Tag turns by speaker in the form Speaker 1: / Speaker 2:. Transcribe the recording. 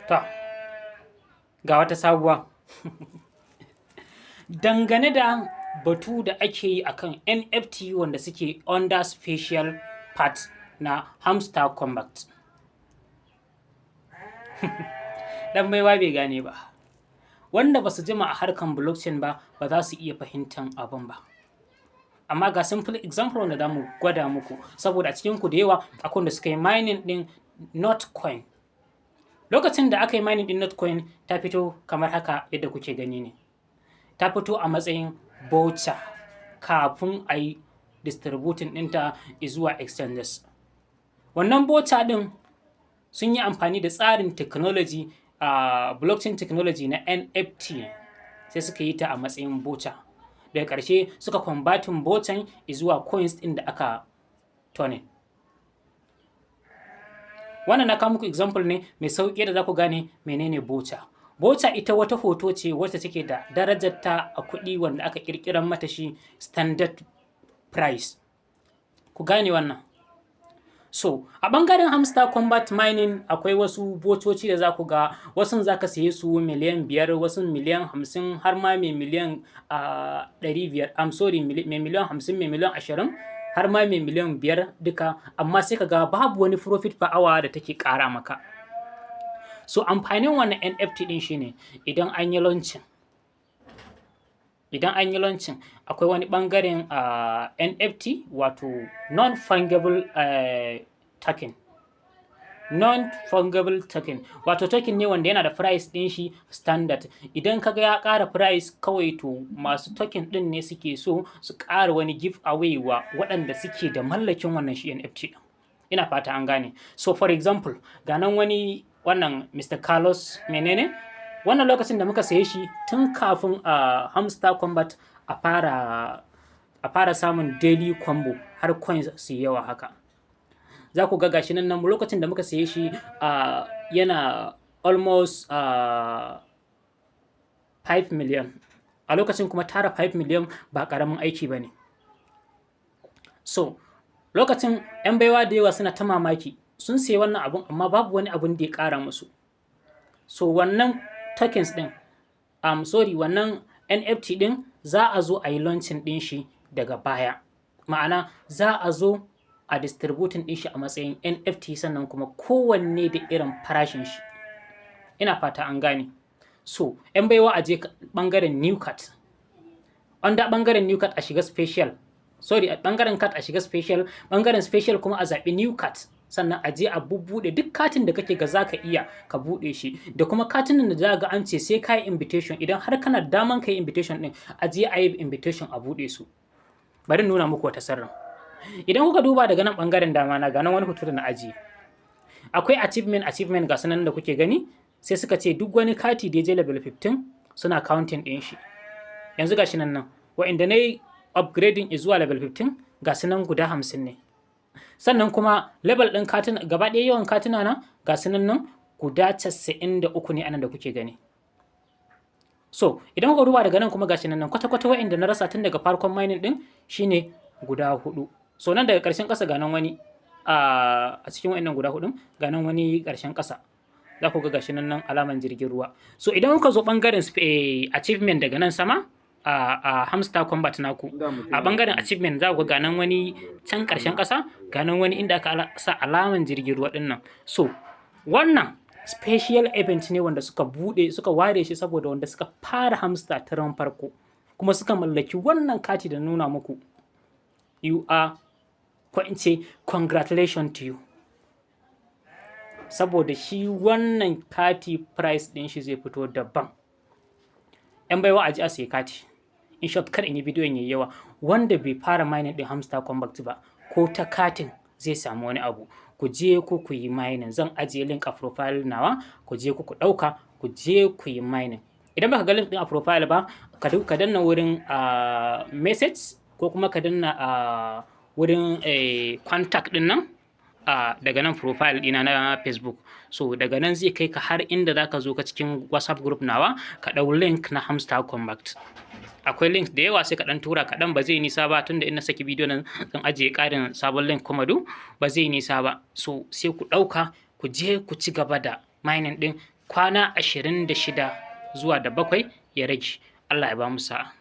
Speaker 1: To, ga wata sabuwa. Dangane da batu da ake yi akan NFT wanda suke under special part na Hamster Kombat. Ɗan baiwa bai gane ba. Wanda ba su jima a harkan blockchain ba, ba za su iya fahimtan abun ba. Amma ga simple example wanda za mu gwada muku, saboda a cikinku da yawa akwai wanda suka yi mining ɗin Notcoin. Lokacin da aka yi mining ɗin Notcoin, ta fito kamar haka yadda kuke gani ne. Ta fito a matsayin voucher kafin a yi distributing ɗinta zuwa exchanges. Wannan voucher ɗin sun yi amfani da tsarin technology, blockchain technology na NFT, sai suka yi ta a matsayin voucher. Daga ƙarshe suka converting voucher zuwa coins ɗin da aka turning. Wannan na kawo muku example ne mai sauƙi da za ku gane menene voucher. Voucher ita wata hoto ce wacce take da darajarta a kuɗi wanda aka ƙirƙirar mata shi standard price. Ku gane wannan. So, a ɓangaren Hamster Kombat mining akwai wasu vouchoci da za ku ga wasun za ka saye su miliyan 5, wasu miliyan 50, har ma mai miliyan 500, I'm sorry, mai miliyan 50, mai miliyan 20, har ma mai miliyan 5 duka, amma sai ka ga babu wani profit per hour da take ƙara maka. So amfanin wannan NFT ɗin shine idan an yi launching, akwai wani ɓangaren NFT, wato non-fungible token. Non-fungible token, wato token ne wanda yana da price ɗin shi standard. Idan ka ga ya ƙara price kawai, to masu token ɗin ne suke so su ƙara wani give away wa waɗanda suke da mallakin wannan shi NFT ɗin. Ina fata an gane. So for example, ga nan wani wannan Mr. Carlos menene? Wannan lokacin da muka saye shi tun kafin a Hamster Kombat a fara samun daily combo har coins su yi yawa haka. Za ku ga gashi nan nan lokacin da muka saye shi yana almost 5 million. A lokacin kuma tara 5 million ba ƙaramin aiki ba ne. So lokacin 'yan baiwa da yawa suna ta mamaki, sun sayi wannan abun amma babu wani abun da ya ƙara musu. So wannan tokens ɗin, sorry, wannan NFT ɗin za a zo a yi launching ɗin shi daga baya. Ma'ana, za a zo a distributing ɗin shi a matsayin NFT, sannan kuma kowanne da irin farashin shi. Ina fata an gane. So 'yan baiwa, a je ɓangaren new card. Under ɓangaren new card a shiga special. Sorry, a ɓangaren card a shiga special, ɓangaren special kuma a zaɓi new card. Sannan a je a bubbuɗe duk katin da kake ga za ka iya ka buɗe shi, da kuma katunan da za ga an ce sai ka yi invitation. Idan har kana da daman ka yi invitation ɗin, a je a yi invitation a buɗe su. Bari in nuna muku wata sirrin. Idan kuka duba daga nan ɓangaren dama na, ga nan wani hoto da na ajiye. Akwai achievement, achievement ga su nan da kuke gani, sai suka ce duk wani kati da ya je level 15 suna counting ɗin shi. Yanzu ga shi nan nan, wa'inda na yi upgrading zuwa level 15 ga su nan guda 50 ne. Sannan kuma level ɗin katina gaba ɗaya, yawan katina na ga su nan nan guda 93 ne anan da kuke gani. So idan kuka duba daga nan kuma, gashi nan nan kwata-kwata wa'inda na rasa tun daga farkon mining ɗin shine guda huɗu. So nan daga ƙarshen ƙasa ga nan wani a cikin wa'innan guda huɗun, ga nan wani ƙarshen ƙasa. Za ku ga gashi nan nan alaman jirgin ruwa. So idan kuka zo ɓangaren achievement daga nan sama a Hamster Kombat naku, a ɓangaren achievement za ku ga nan wani can ƙarshen ƙasa, ga nan wani inda aka sa alaman jirgin ruwa ɗin nan. So wannan special event ne wanda suka buɗe, suka ware shi saboda wanda suka fara Hamster ta farko kuma suka mallaki wannan kati da nuna muku. You are, ko in ce congratulations to you. Saboda shi wannan kati price ɗin shi zai fito daban. 'Yan baiwa, a je a sayi kati. In short, kar in yi bidiyon yayi yawa. Wanda bai fara mining ɗin Hamster Kombat ba, ko ta katin zai samu wani abu. Ku je ku yi mining. Zan ajiye link a profile nawa, ku je ku ɗauka, ku je ku yi mining. Idan baka ga link ɗin a profile ba, ka danna wurin message ko kuma ka danna a wurin contact ɗin nan daga nan profile ɗina na Facebook. So daga nan zai kai ka har inda za ka zo ka cikin WhatsApp group nawa, ka ɗau link na Hamster Kombat. Akwai link da yawa, sai ka ɗan tura kaɗan, ba zai nisa ba, tunda in na saki bidiyo nan zan ajiye ƙarin sabon link kuma du ba zai nisa ba. So sai ku ɗauka, ku je ku ci gaba da mining ɗin. Kwana 26 zuwa da 7 ya rage. Allah ya ba mu sa'a.